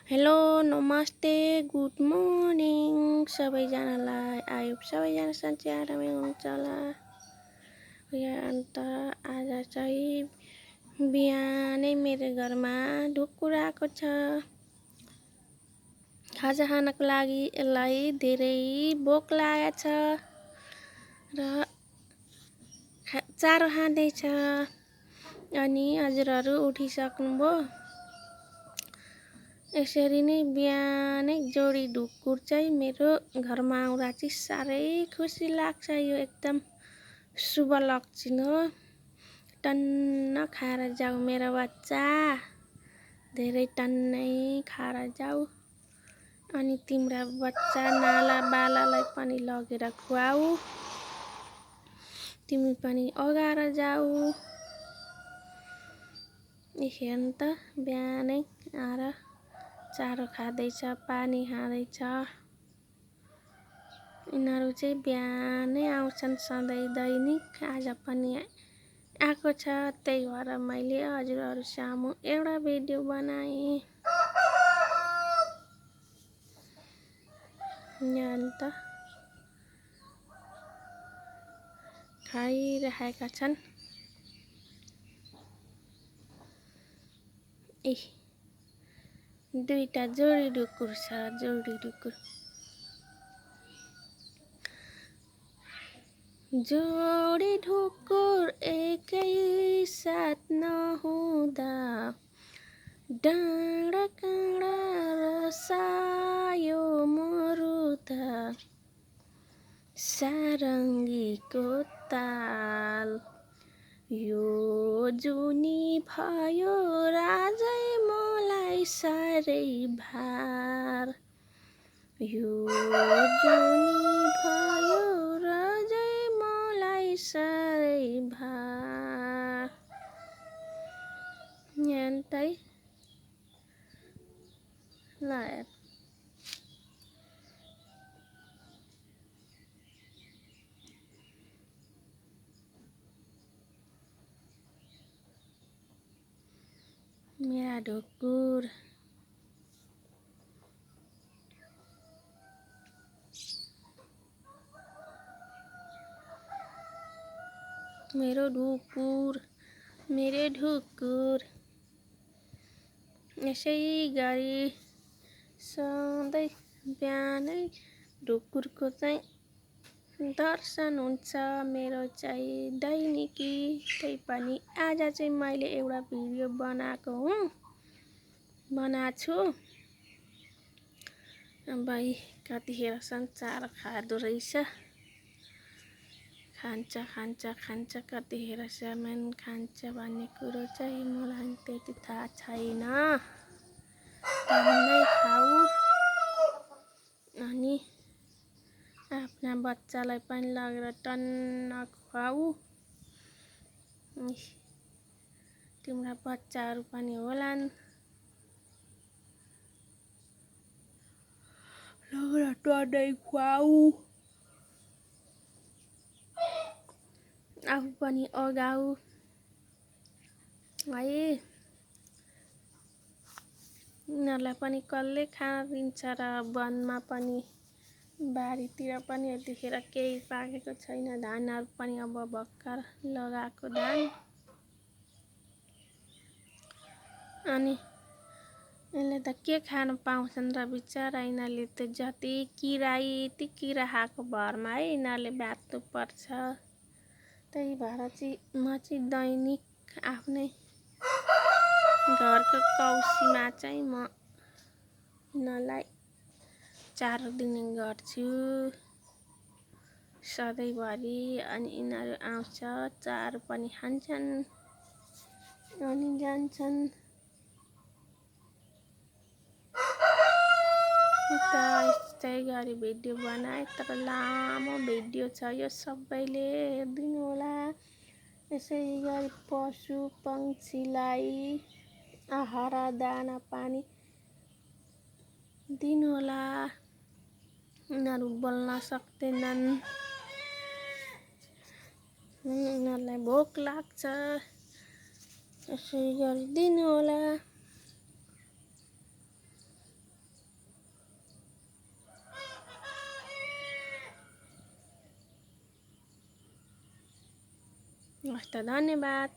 Hello नमस्ते good morning सबैजनालाई। I hope सबैजना सन्चै आरामै हुनुहुन्छ होला। अन्त आज चाहिँ बिहानै मेरो घरमा ढुकुर आएको छ। खाजा खानको लागि यसलाई धेरै भोक लागेको छ र चारो खाँदैछ। अनि हजुरहरू उठिसक्नुभयो। यसरी नै बिहानै जोडी ढुकुर चाहिँ मेरो घरमा आउँदा चाहिँ साह्रै खुसी लाग्छ। यो एकदम शुभ लक्षण हो। टन्न खाएर जाऊ मेरो बच्चा, धेरै टन्नै खाएर जाऊ। अनि तिम्रा बच्चा नाला बालालाई पनि लगेर खुवाऊ। तिमी पनि अगाएर जाऊ। हेर्नु त बिहानै आएर चारो खाँदैछ, पानी खाँदैछ। यिनीहरू चाहिँ बिहानै आउँछन् सधैँ दैनिक। आज पनि आएको छ, त्यही भएर मैले हजुरहरू सामु एउटा भिडियो बनाएँ। अन्त खाइरहेका छन्। दुईटा जोडी ढुकुर छ, जोडी ढुकुर। जोडी ढुकुर एकै साथ नहुँदा डाँडा काँडा रसायो मरुदा सारङ्गीको ताल यो जुनी भयो राजै मलाई साह्रै भार। यो जुनी भयो राजै मलाई साह्रै भार। यन्तै ल मेरा ढुकुर। मेरो ढुकुर, मेरो ढुकुर। यसै गरी सधैँ बिहानै ढुकुरको चाहिँ दर्शन हुन्छ मेरो चाहिँ दैनिकी। त्यही पनि आज चाहिँ मैले एउटा भिडियो बनाएको छु। भाइ कतिखेरसम्म चारो खाँदो रहेछ, खान्छ कतिखेरसम्म खान्छ भन्ने कुरो चाहिँ मलाई त्यति थाहा छैन। टन्नै खाऊ अनि आफ्ना बच्चालाई पनि लगेर टन्न खुवाऊ। तिम्रा बच्चाहरू पनि होलान्, लगेर टन्नै खुवाऊ। आफू पनि अगाऊ है। यिनीहरूलाई पनि कसले खान दिन्छ र वनमा पनि बारीतिर पनि यतिखेर केही पाकेको छैन। धानहरू पनि अब भर्खर लगाएको धान। अनि यसले त के खान पाउँछन् र बिचरा। यिनीहरूले त जति किरा यति किरा खाएको भरमा है यिनीहरूले बाँच्नु पर्छ। त्यही भएर चाहिँ म चाहिँ दैनिक आफ्नै घरको कौसीमा चाहिँ म यिनीहरूलाई चारो दिने गर्छु सधैँभरि। अनि यिनीहरू आउँछ, चारो पनि खान्छन् अनि जान्छन्। यस्तै गरी भिडियो बनाए, तर लामो भिडियो छ यो, सबैले हेरिदिनु होला। यसै गरी पशु पक्षीलाई आहारा दाना पानी दिनु होला। यिनीहरू बोल्न सक्दैनन्, यिनीहरूलाई भोक लाग्छ, यसै गरी दिनु होला। हस् त, धन्यवाद।